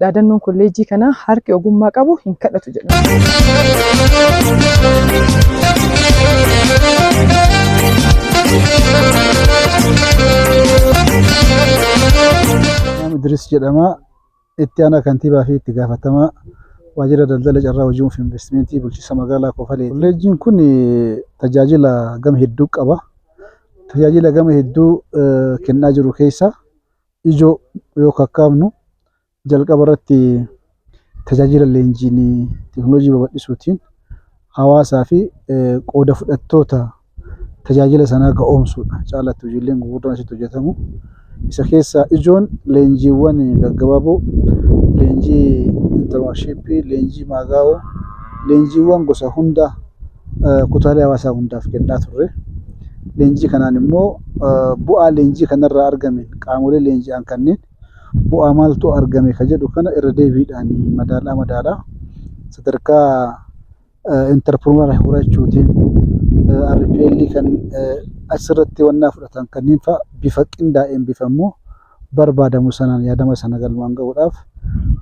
Dhaadannoon kolleejjii kanaa harki ogummaa qabu hin kadhatu jedhama. Idris jedhama. Itti aanaa kantiibaa fi itti gaafatamaa waajjira daldala carraa hojii fi investimentii bulchiinsa magaalaa Kofaleeti. Kolleejjiin kun tajaajila gama hedduu qaba. Tajaajila gama hedduu kennaa jiru keessaa ijoo yoo kakkaafnu jalqaba irratti tajaajila leenjiin teekinooloojii babal'isuutiin hawaasaa fi qooda fudhattoota tajaajila sanaa ga'oomsuudha. Caalatti hojiileen gurguddaan asitti hojjetamu. Isa keessaa ijoon leenjiiwwan gaggabaaboo, leenjii intarnaashippii, leenjii maagaa'oo, leenjiiwwan gosa hundaa kutaalee hawaasaa hundaaf kennaa turre. Leenjii kanaan immoo bu'aa leenjii kanarraa argame qaamolee leenji'an kanneen bu'aa maaltu argame ka jedhu kana irra deebiidhaan madaalaa madaalaa sadarkaa intarpiroonar horachuutiin RPL kan asirratti wannaa fudhatan kanneen fa'a bifa qindaa'een bifa immoo barbaadamu sanaan yaadama sana galmaan ga'uudhaaf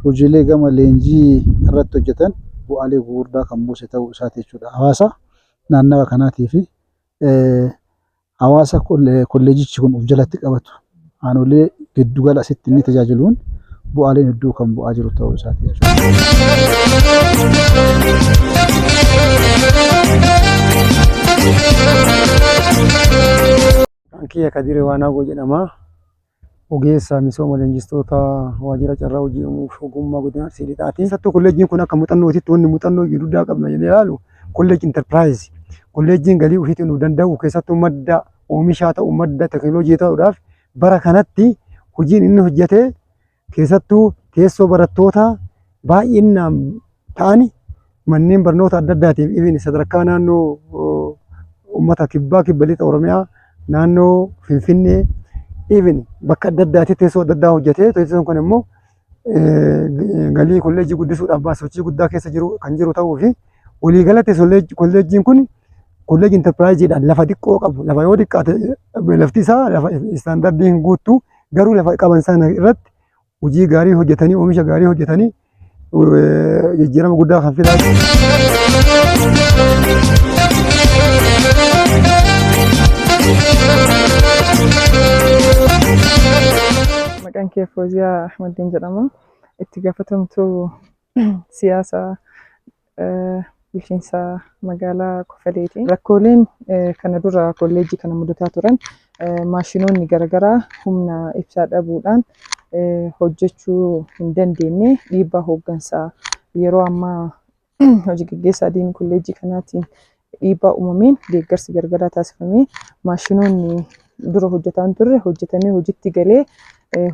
hojiilee gama leenjii irratti hojjetan bu'aalee gurguddaa kan buuse ta'uu isaati jechuudha. Hawaasa naannawa kanaatii fi hawaasa kolleejichi kun of jalatti qabatu aanolee giddugala asitti inni tajaajiluun bu'aaleen hedduu kan bu'aa jiru ta'uu isaati jechuudha. Maqaan kiyya Kadiree Waanaagoo jedhama. Ogeessa misooma leenjistoota waajjira carraa hojii uumuuf ogummaa godina Arsii Lixaati. Keessattuu kolleejjiin kun akka muuxannootitti wanni muuxannoo guddaa qabna jennee ilaalu kolleejjii intarpiraayiz. Kolleejjiin galii ofiitiin of danda'u keessattuu madda oomishaa ta'u madda teekinooloojii ta'uudhaaf bara kanatti hojiin inni hojjete keessattuu teessoo barattootaa baay'inaan ta'ani manneen barnoota adda addaatiif even sadarkaa naannoo uummata kibbaa kibba lixa Oromiyaa naannoo Finfinnee even bakka adda addaatti teessoo adda addaa hojjetee teessoon kun immoo galii kolleejjii guddisuudhaaf sochii guddaa keessa jiru kan jiru ta'uu fi waliigalatti kolleejjiin kun kolleejjii intarpiraayiziidhaan lafa xiqqoo qabu lafa yoo xiqqaate lafti isaa lafa istaandardii hin guuttu garuu lafa qaban sana irratti hojii gaarii hojjetanii oomisha gaarii hojjetanii jijjiirama guddaa kan fidaa. Maqaan kee Fooziyaa Ahmadiin jedhama. Itti gaafatamtuu siyaasaa bulchiinsa magaalaa Kofaleeti. Rakkooleen kana dura kolleejjii kana mudataa turan maashinoonni garaagaraa humna ibsaa dhabuudhaan hojjechuu hin dandeenye dhiibbaa hooggansaa yeroo ammaa hojii gaggeessaa diinii kolleejjii kanaatiin dhiibbaa uumameen deeggarsi garagaraa taasifamee maashinoonni dura hojjetaa hin turre hojjetamee hojiitti galee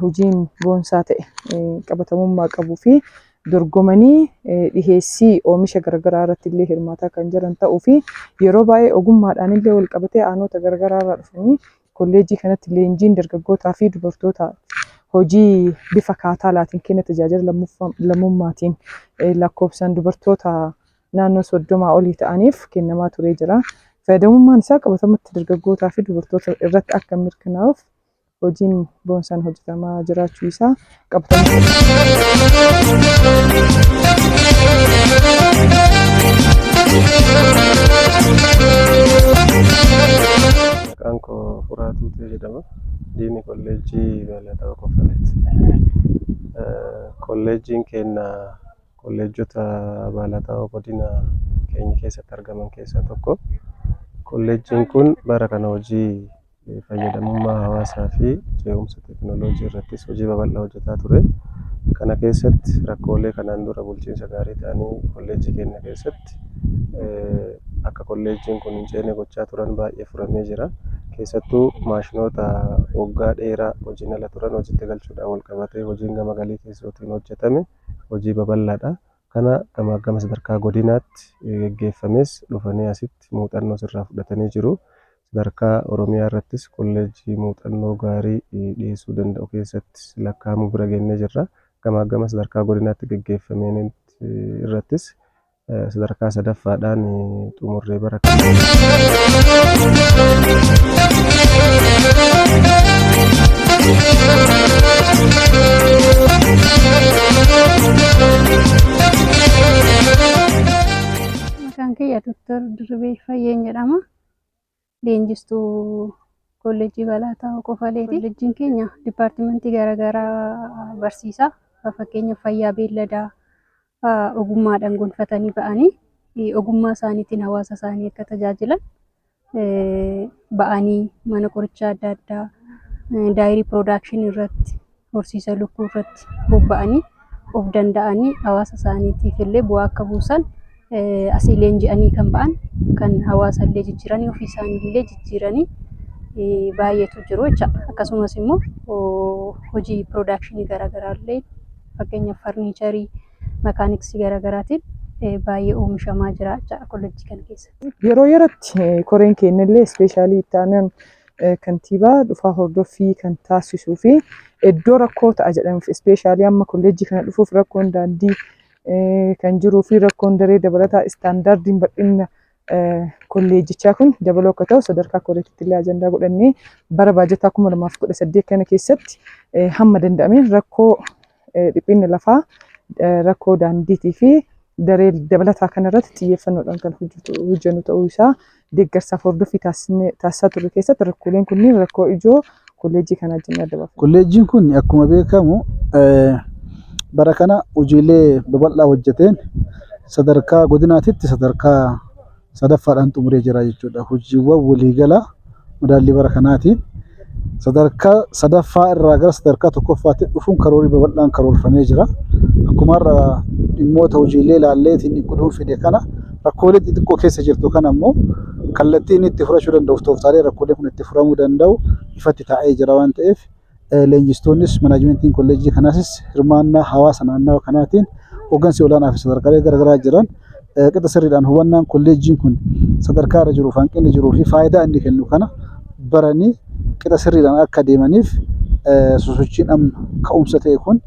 hojiin boonsaa ta'e qabatamummaa qabuu fi dorgomanii dhiheessii oomisha garagaraa irratti illee hirmaataa kan jiran ta'uu fi yeroo baay'ee ogummaadhaan illee wal qabatee aanota garagaraa irraa dhufanii kolleejjii kanatti leenjiin dargaggootaa fi dubartoota hojii bifa kaataalaatiin kenna tajaajila lammummaatiin lakkoofsaan dubartoota naannoo 30 olii ta'aniif kennamaa turee jira. Fayyadamummaan isaa qabatamatti dargaggootaa fi dubartoota irratti akka mirkanaa'uuf hojiin boonsaan hojjetamaa jiraachuu isaa qabatamatti. Maqaan koo Furaa Tuutee jedhama. Diinii kolleejjii Baalataa Kofaleeti. Kolleejjiin keenya kolleejjota Baalataa godina keenya keessatti argaman keessaa tokko. Kolleejjiin kun bara kana hojii fayyadamummaa hawaasaa fi ce'umsa teekinooloojii irrattis hojii babal'aa hojjetaa ture. Kana keessatti rakkoolee kanaan dura bulchiinsa gaarii ta'anii kolleejjii keenya keessatti akka kolleejjiin kun hin ceene gochaa turan baay'ee furamee jira. Keessattuu maashinoota waggaa dheeraa hojiin ala turan hojiitti galchuudhaan wal qabatee hojiin gama galii keessootiin hojjetame hojii babal'aadha. Kana gama gama sadarkaa godinaatti geggeeffames dhufanii asitti muuxannoo sirraa fudhatanii jiru. Sadarkaa Oromiyaa irrattis kolleejjii muuxannoo gaarii dhiyeessuu danda'u keessatti lakkaa'amuu bira geenyee jirra. Gamaa gama sadarkaa godinaatti geggeeffameen irrattis sadarkaa sadaffaadhaan xumurree bara kana. kiyya Dr. Dirribee Fayyeen jedhama. Leenjistuu Kolleejjii Balaataa Kofaleeti. Kolleejjiin keenya dipaartimentii garaagaraa barsiisa. Fakkeenyaaf fayyaa beelladaa ogummaadhaan gonfatanii ba'anii ogummaa isaaniitiin hawaasa isaanii akka tajaajilan ba'anii mana qorichaa adda addaa dairy production irratti, horsiisa lukkuu irratti bobba'anii of danda'anii hawaasa isaaniitiif illee bu'aa akka buusan, asii leenji'anii kan ba'an, kan hawaasa illee jijjiiranii, ofii isaanii illee jijjiiranii baay'eetu jiru jechaadha. Akkasumas immoo hojii production garaagaraa illee, fakkeenyaaf furniture, mechanics garaagaraatiin baay'ee oomishamaa jira jechaadha kolleejjii kana keessatti. Yeroo yerootti koreen keenya illee, especially itti aanaan kantiibaa dhufaa hordoffii kan taasisuu fi iddoo rakkoo ta'a jedhamuuf, especially amma kolleejjii kana dhufuuf rakkoon daandii kan jiruu fi rakkoon daree dabalataa, istaandaardiin bal'ina kolleejjichaa kun dabaluu akka ta'u sadarkaa koreetti illee ajandaa godhannee, bara baajataa 2018 kana keessatti hamma danda'ameen rakkoo dhiphina lafaa, rakkoo daandiitii fi daree dabalataa kanarratti xiyyeeffannoodhaan kan hojjennu ta'uu isaa, deeggarsaaf hordoffii taasisaa turre keessatti rakkooleen kunneen rakkoo ijoo kolleejjii kanaa jennee adda baafna. Kolleejjiin kun akkuma beekamu bara kana hojiilee babal'aa hojjeteen sadarkaa godinaatitti sadarkaa sadaffaadhaan xumuree jira jechuudha. Hojiiwwan waliigalaa madaallii bara kanaatiin sadarkaa sadaffaa irraa gara sadarkaa tokkoffaatti dhufuun karoorri babal'aan karoorfamee jira. Akkuma har'a dhimmoota hojiilee ilaalleetiin guduunfine kana, rakkoolee xixiqqoo keessa jirtu kana immoo kallattii inni itti furachuu danda'uuf tooftaalee rakkoolee kun itti furamuu danda'u ifatti taa'ee jira waan ta'eef, leenjistoonnis, manaajimentiin kolleejjii kanaas, hirmaannaa hawaasa naannawa kanaatiin hooggansi olaanaa fi sadarkaalee garaagaraa jiran qixa sirriidhaan hubannaan kolleejjiin kun sadarkaa irra jiruuf, hanqinni jiruu fi faayidaa inni kennu kana baranii qixa sirriidhaan akka deemaniif, sosochiin amma ka'umsa ta'e kun,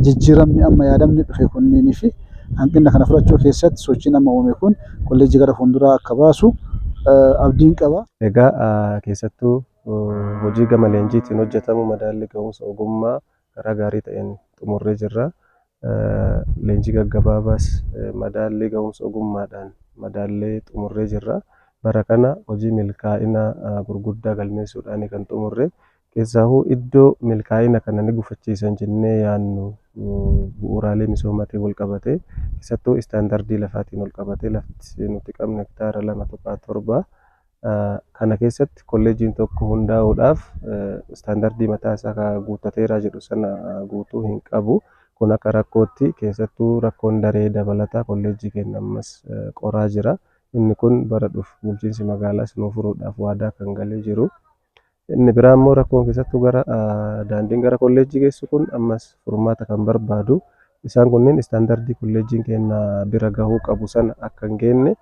jijjiiramni amma yaadamni dhufe kunniinii fi hanqina kana furachuu keessatti sochiin amma uumame kun kolleejjii gara fuulduraa akka baasu abdiin qaba. Egaa keessattuu hojii gama leenjiitiin hojjetamu madaalli ga'umsa ogummaa karaa gaarii ta'een xumurree jirra. Leenjii gaggabaabaas madaallii ga'umsa ogummaadhaan madaallee xumurree jirra. Bara kana hojii milkaa'ina gurguddaa galmeessuudhaan kan xumurre. Keessaahuu iddoo milkaa'ina kana ni gufachiisan jennee yaadnu bu'uuraalee misoomaatiin wal qabatee, keessattuu istaandardii lafaatiin wal qabatee, lafti nuti qabnu hektaara 2.7. Kana keessatti kolleejjiin tokko hundaa'uudhaaf istaandardii mataa isaa guuttateera jedhu sana guutuu hin qabu. Kun akka rakkootti, keessattuu rakkoon daree dabalataa kolleejjii keenya ammas qoraa jira. Inni kun bara dhufu bulchiinsi magaalaas nuu furuudhaaf waadaa kan galee jiru. Inni biraa immoo rakkoon keessattuu gara daandiin gara kolleejjii geessu kun ammas furmaata kan barbaadu. Isaan kunneen istaandardii kolleejjiin keenya bira gahuu qabu sana akka hin geenye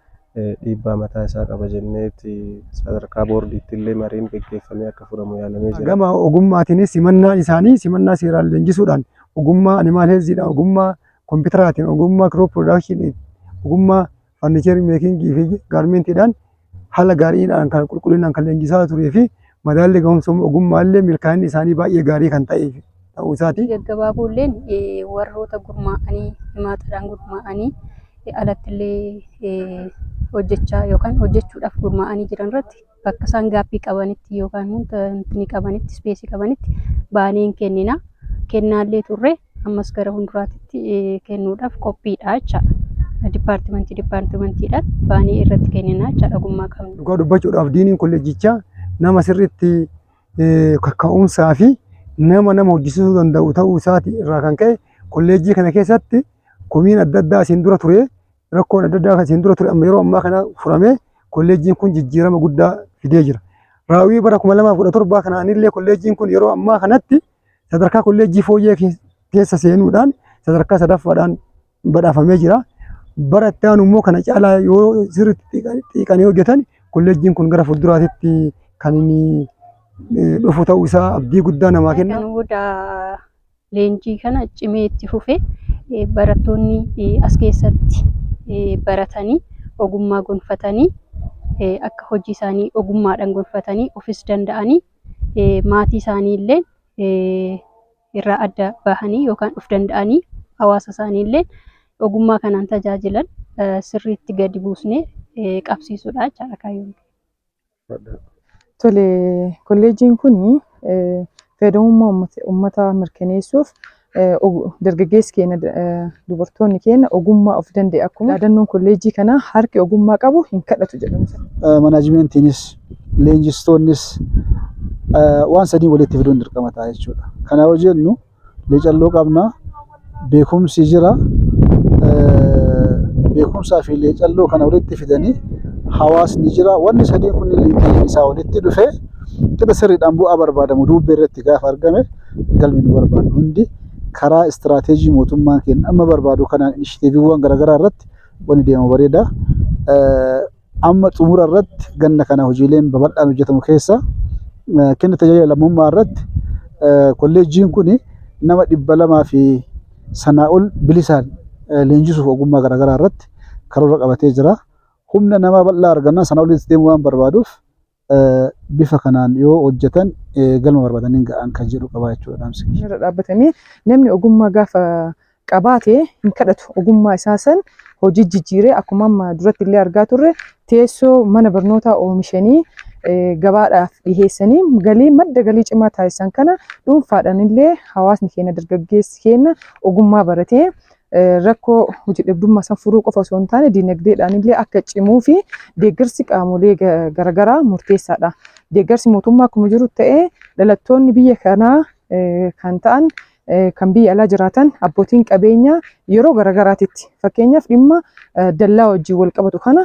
dhiibbaa mataa isaa qaba jenneeti sadarkaa boordiitti illee mariin geggeeffamee akka furamu yaalamee jira. Gama ogummaatiinis simannaan isaanii simannaa seeraan leenjisuudhaan, ogummaa animal healthiidhaan, ogummaa kompiitaraatiin, ogummaa crop production, ogummaa furniture making fi garmentiidhaan haala gaariidhaan kan qulqullinaan kan leenjisaa turee fi madaalli ga'umsa ogummaallee milkaa'inni isaanii baay'ee gaarii kan ta'e ta'uu isaati. Gaggabaaboolleen warroota gurmaa'anii, himaataadhaan gurmaa'anii alattillee hojjechaa yookaan hojjechuudhaaf gurmaa'anii jiran irratti, bakka isaan gaaffii qabanitti yookaan wanti qabanitti, space qabanitti baanee hin kennina. Kennaallee turre, ammas gara fuulduraatti kennuudhaaf qophiidha jechaadha. Dipaartimentii dipaartimentiidhaan baanee irratti kennina jechaadha ogummaa qabnu. Dhugaa dubbachuudhaaf, diiniin kolleejjichaa nama sirriitti kaka'umsaa fi nama nama hojjisiisuu danda'u ta'uu isaati irraa kan ka'e, kolleejjii kana keessatti komiin adda addaa asiin dura ture, rakkoon adda addaa asiin dura ture amma yeroo ammaa kana furamee kolleejjiin kun jijjiirama guddaa fidee jira. Raawwii bara 2017 kanaanillee kolleejjiin kun yeroo ammaa kanatti sadarkaa kolleejjii fooyyee keessa seenuudhaan sadarkaa sadaffaadhaan badhaafamee jira. Bara itti aanu immoo kana caalaa yoo sirriitti xiiqanii hojjetan, kolleejjiin kun gara fuulduraatitti kan inni dhufu ta'uu isaa abdii guddaa namaa kenna. Kan booda leenjii kana cimee itti fufee barattoonni as keessatti baratanii ogummaa gonfatanii, akka hojii isaanii ogummaadhaan gonfatanii ofis danda'anii maatii isaanii illee irraa adda bahanii yookaan of danda'anii hawaasa isaanii illee ogummaa kanaan tajaajilan sirriitti gadi buusnee qabsiisuudha jechaadha kaayyoon. Tole, kolleejjiin kun fayyadamummaa uummataa mirkaneessuuf dargaggeessi keenya, dubartoonni keenya ogummaa of danda'e, akkuma dhaadannoon kolleejjii kanaa "Harki ogummaa qabu hin kadhatu" jedhamu. Manaajimentiinis leenjistoonnis waan sadii walitti fiduun dirqama ta'a jechuudha. Kana yoo jennu, leecalloo qabna, beekumsi jira. Beekumsaa fi leecalloo kana walitti fidanii hawaasni jira. Wanni sadiin kun liinkiin isaa walitti dhufee qixa sirriidhaan bu'aa barbaadamu duubbee irratti gaafa argame, galmi nu barbaadnu hundi karaa istiraateejii mootummaan keenya amma barbaadu kanaan inishiteeviiwwan garaagaraa irratti wanni deemu bareeda. Amma xumura irratti ganna kana hojiileen babal'aan hojjetamu keessa kenna tajaajila lammummaa irratti kolleejjiin kun nama 200 fi sanaa ol bilisaan leenjisuuf ogummaa garaagaraa irratti karoora qabatee jira. Humna namaa bal'aa argannaan sana olitti deemuu waan barbaaduuf, bifa kanaan yoo hojjetan galma barbaadaniin ga'an kan jedhu qaba jechuudha dhaamsi. Irra dhaabbatanii namni ogummaa gaafa qabaate hin kadhatu. Ogummaa isaa san hojii jijjiiree, akkuma amma duratti illee argaa turre, teessoo mana barnootaa oomishanii gabaadhaaf dhiheessanii galii, madda galii cimaa taasisan. Kana dhuunfaadhaan illee hawaasni keenya, dargaggeessi keenya ogummaa baratee rakkoo hojii dhabdummaa san furuu qofa osoo hin taane, dinagdeedhaan illee akka cimuu fi deeggarsi qaamolee garaagaraa murteessaadha. Deeggarsi mootummaa akkuma jiru ta'ee, dhalattoonni biyya kanaa kan ta'an, kan biyya alaa jiraatan, abbootiin qabeenyaa yeroo garaagaraatitti, fakkeenyaaf dhimma dallaa wajjin wal qabatu kana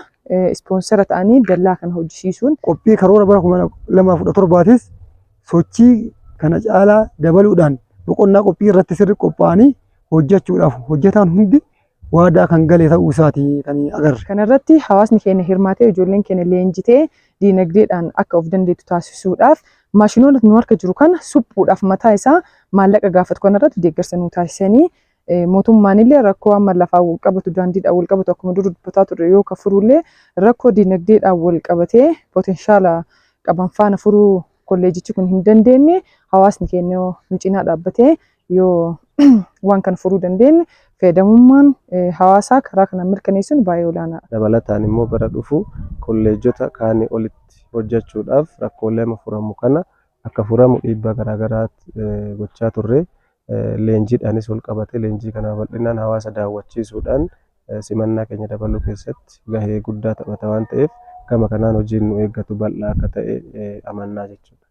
ispoonsara ta'anii dallaa kana hojjisiisuun. Qophii karoora bara 2017s sochii kana caalaa dabaluudhaan boqonnaa qophii irratti sirri qophaa'anii hojjechuudhaaf hojjetaan hundi waadaa kan gale ta'uu isaati kan agarre. Kanarratti hawaasni keenya hirmaatee, ijoolleen keenya leenjitee diinagdeedhaan akka of dandeettu taasisuudhaaf, maashinoota nu harka jiru kana suphuudhaaf mataa isaa maallaqa gaafatu kanarratti deeggarsa nu taasisanii, mootummaan illee rakkoo amma lafaa wal qabatu, daandiidhaan wal qabatu, akkuma dur dubbataa turre yoo ka furullee, rakkoo diinagdeedhaan wal qabatee potenshaala qaban faana furuu kolleejichi kun hin dandeenye, hawaasni keenya nu cinaa dhaabbatee yoo waan kana furuu dandeenye, fayyadamummaan hawaasaa karaa kanaan mirkaneessuun baay'ee olaanaadha. Dabalataan immoo bara dhufu kolleejjota kaanii olitti hojjechuudhaaf rakkoolee amma furamu kana akka furamu dhiibbaa garaagaraa gochaa turre. Leenjiidhaanis wal qabatee, leenjii kana bal'inaan hawaasa daawwachiisuudhaan simannaa keenya dabaluu keessatti gahee guddaa taphata waan ta'eef, gama kanaan hojiin nu eeggatu bal'aa akka ta'e amannaa jechuudha.